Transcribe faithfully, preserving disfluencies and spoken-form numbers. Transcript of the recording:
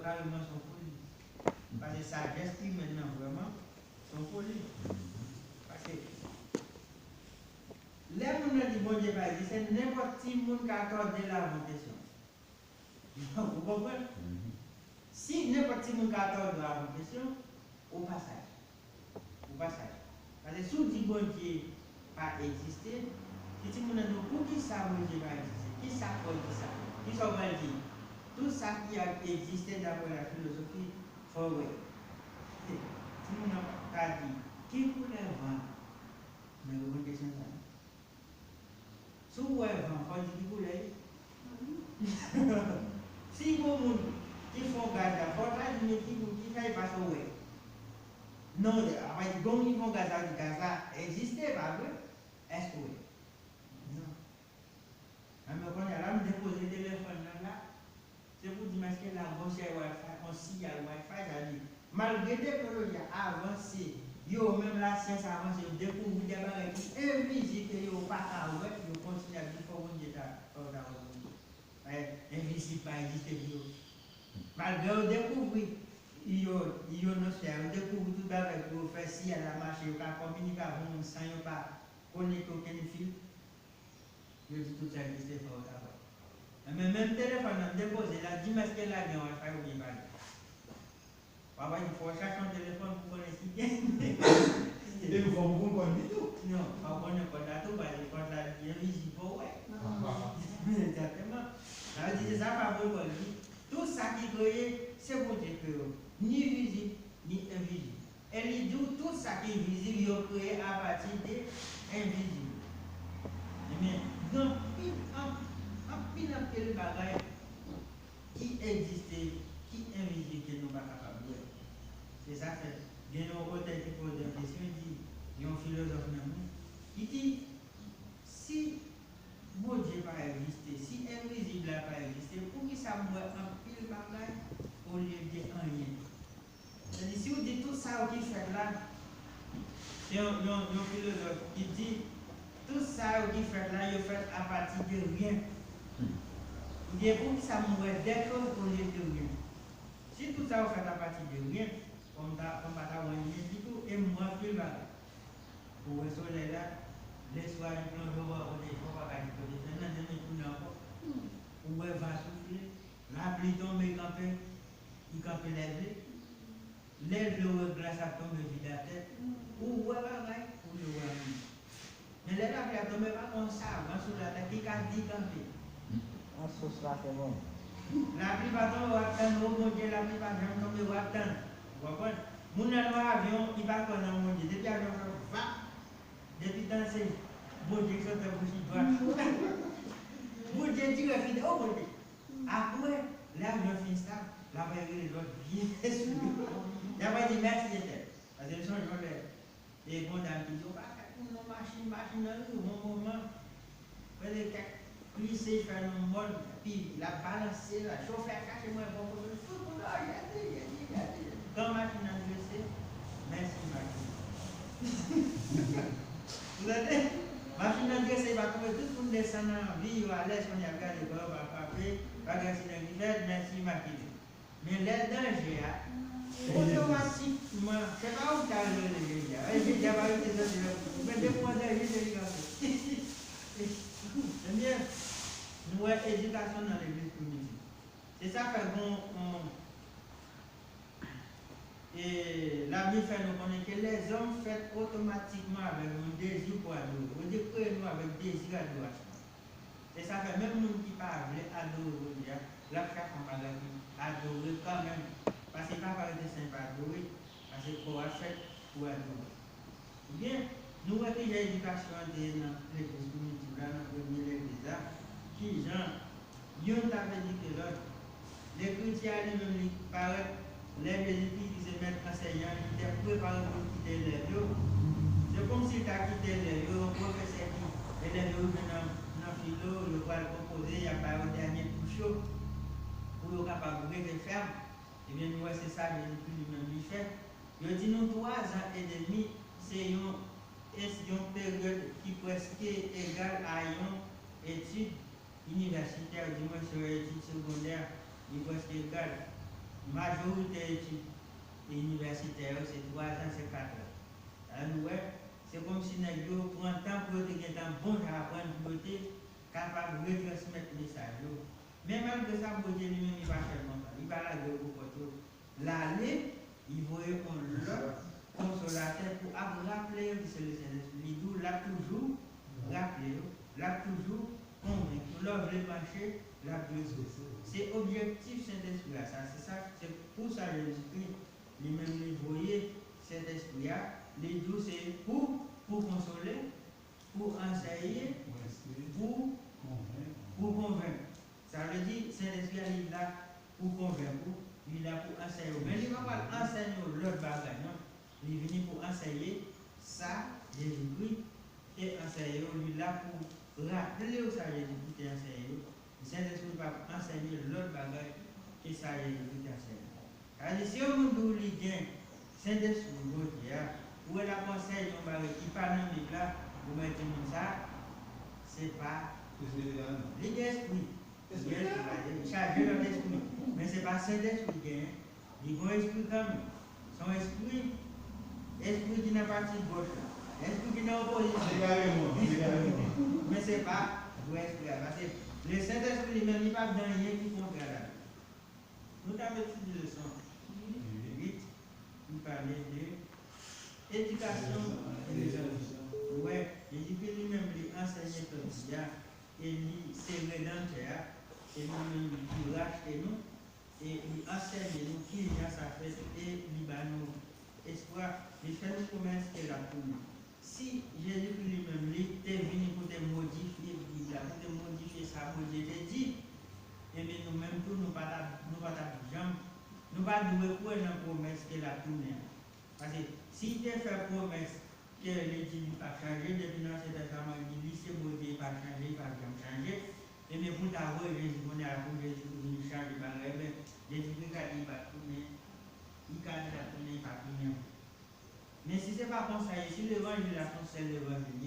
Kareman, se yon foli. Paske sajès imèn nan vrèman, se yon foli. Paske lè moun nan di Bondye pa egziste, nenpòt timoun ka tòde l avè yon kesyon. Ou konprann? Si nenpòt timoun ka tòde w avè yon kesyon, ou pa saj. Ou pa saj. Paske si w di Bondye pa egziste, si timoun nan di w, "Poukisa Bondye pa egziste? Kisa k fè w di sa?" Kisa w pral di? Tout sa ki ap egziste daprè lafilozofi, fò w wè. Timoun nan ka di, "Ki koulè van?" Men reponn kesyon sa. Si w wè van, fò w di ki koulè l ye. Si gon moun ki fè yon gaz la, fò w ta di men ki moun ki fè l, paske w wè. Non, apre, gon moun ki fè yon gaz la, di gaz la egziste, pa vre? Èske w wè? Non. Anben, kounye a la, m depoze telefòn nan la. Se pou di m èske la gon siyal Wi-Fi, yon siyal Wi-Fi, sa vle di, malgre teknoloji a avanse, yo menm lasyans avanse, yo dekouvri de bagay ki envizib ke yo pa ka wè, yo kontinye ap di fò Bondye ta, fò yo ta wè Bondye. Bagay envizib pa egziste pou yo. Malgre yo dekouvri yo, iyonosfè, yo dekouvri tout bagay pou yo fè siyal la mache, yo ka kominike avè yon moun san yo pa konekte okenn fil. Yo di tout sa egziste, fò yo ta wè. Enben, menm telefòn nan, m depoze l la, di m èske l la gen Wi-Fi oubyen pa gen. W ap di fò w chache yon telefòn pou konnen si gen. Epi fò w konn kòd li tou. Non, fò w konnen kòd la tou, paske kòd la li envizib, fò w wè. Egzakteman. Sa vle di, se sa pa pwobab li. Tout sa ki kreye, se Bondye kreye yo. Ni vizib, ni envizib. E li di w tout sa ki vizib yo kreye apati de envizib. Ebyen, gen anpil, anp-, anpil, anpil bagay ki egziste, ki envizib ke nou pa kapab wè. Se sa fè, gen yon otè ki poze yon kesyon, di, yon filozòf menm, wi, ki di, si Bondye pa egziste, si envizib la pa egziste, poukisa m wè anpil bagay olye de anyen? Sa di, si w di tout sa yo ki fèt la, se yon, yon, yon filozòf ki di, tout sa yo ki fèt la, yo fèt apati de ryen. Li di, poukisa m wè de choz olye de ryen? Si tout sa yo fèt apati de ryen, fò m ta, fò m pa ta wè anyen ditou, e m wè anpil bagay. Ou wè solèy la, lèswa li plonje, ou pa kote, ou pa ka di kote fè nan demen tounen ankò. Ou wè van soufle, lapli tonbe kanpe, li kanpe lè l vle. Lè l vle ou wè glas ap tonbe vide atè. Ou wè bagay, ou vle wè anyen. Men lè lapli ap tonbe, pa gen yon savan sou latè ki ka di kanpe. An sous la, se bon. Lapli pa tonbe, w ap tann, o Bondye, lapli pa janm tonbe, w ap tann. Ou konprann? Moun nan nan avyon, li pa kwè nan Bondye. Depi avyon fè vap, depi tan se Bondye ki sot nan bouch li dwat. Bondye dirèk vin, o Bondye. Apre, lè avyon fin stab, l ap rele lòt vye sou yo. Y ap di mèsi, Etènèl. Paske m sonje yon lè, e gon dam ki di, "Ou pa fè pou nou machin, machin nan rive yon moman." Prese kèk plise fè nan mòn, epi l ap balanse la. Chofè a chache mwen bon kote, tout moun, "O, Jezi, Jezi, Jezi." Kan machin nan drese, mèsi, machin. Ou tande? Machin nan drese, pa twouve tout moun desann nan vi yo alèz, kounye a gade kò yo pa frape, pa gen aksidan ki fèt, mèsi, machin. Men lè danje a, otomatikman, se pa ou ki ta rele jedi a. E jedi a pa rete soti lè pou ou. Men depi w an danje, se li k ap fè. Ebyen, nou wè edikasyon nan legliz primitif. Se sa fè gon, gon, e, Labib fè nou konnen ke lèzòm fèt otomatikman avèk yon dezi pou adore. Bondye kreye nou avèk dezi adorasyon. Se sa fè menm moun ki pa vle adore Bondye a, l ap chache yon bagay pou adore kanmenm. Paske li pa ka rete san li pa adore, paske kò a fèt pou adore. Ebyen, nou wè kijan edikasyon an te ye nan legliz primitiv la, nan premye legliz la, kijan youn t ap edike lòt. Lekriti a li menm li parèt, lè Jezi Kris ki se mèt ansèyan, li te prepare pou l kite elèv yo. Se kòmsi l ta kite elèv yo, yon pwofesè ki, elèv yo rive nan, nan filo, yo pral konpoze, y ap ba yo dènye kouch yo, pou yo kapab rete fèm. Ebyen, nou wè se sa Jezi Kris li menm li fè. Yo di nou twa zan edemi, se yon, es-, yon peryòd ki prèske egal a yon etid inivèsitè, di mwen se yon etid segondè, li prèske egal. majorite etid inivèsitè yo se twa zan, se kat zan. Sa nou wè, se kòmsi nèg yo pran tan pou yo te gentan bon jan aprann, pou yo te kapab retransmèt mesaj yo. Men malgre sa, Bondye li menm, li pa fè l konsa. Li pa lage yo pou kont yo. L ale, li voye yon lòt konsolatè pou ap raple yo ki se le Sentespri. Li di w l ap toujou raple yo, l ap toujou konvenk yo. Lè w vle panche, l ap dwese w. Se objektif Sentespri a sa. Se sa, se pou sa Jezikri li menm li voye Sentespri a. Li di w se pou, pou konsole, pou anseye, pou, pou konvenk. Sa vle di, Sentespri a li la pou konvenk ou, li la pou anseye ou. Men li pa pral anseye ou lòt bagay, non. Li vini pou anseye sa Jezikri te anseye ou, li la pou raple ou sa Jezikri te anseye ou. Sentespri pa anseye lòt bagay ke sa Jezikri te anseye. Sa vle di, si yon moun di w li gen Sentespri Bondye a, ou wè l ap anseye yon bagay ki pa nan Bib la, ou mèt di moun sa, se pa li gen espri. Li gen espri, li chaje lòt espri. Men se pa Sentespri genyen. Li gen espri kanmenm. Se yon espri, espri ki nan pati gòch la. Espri ki nan opozisyon. Men se pa vrè espri a. Paske le Sentespri li menm, li pa gen anyen ki kontrè la. Nou t ap etidye leson uit, ki pale de edikasyon e lezanfan. Ou wè, Jezikri li menm, li anseye pèp li a, e li se Redanmtè a, se li menm ki rachte nou, e li anseye nou ki jan sa fèt, e li ba nou espwa, li fè nou pwomès ke l ap tounen. Si Jezikri li menm, li te vini pou te modifye Bib la, pou te modifye sa Bondye te di, ebyen, nou menm tou, nou pa t ap, nou pa t ap janm, nou pa dwe kwè nan pwomès ke l ap tounen an. Paske si l te fè pwomès ke li di li p ap chanje, depi nan Ansyen Tèstaman, li di li se Bondye, li pa chanje, li p ap janm chanje, ebyen, pou l ta voye Jezi kounye a la, pou Jezikri vin chanje bagay, ebyen, Jezikri ka di li p ap tounen, li ka di l ap tounen, li p ap tounen. Men si se pa konsa, e si levanjil la se yon sèl levanjil,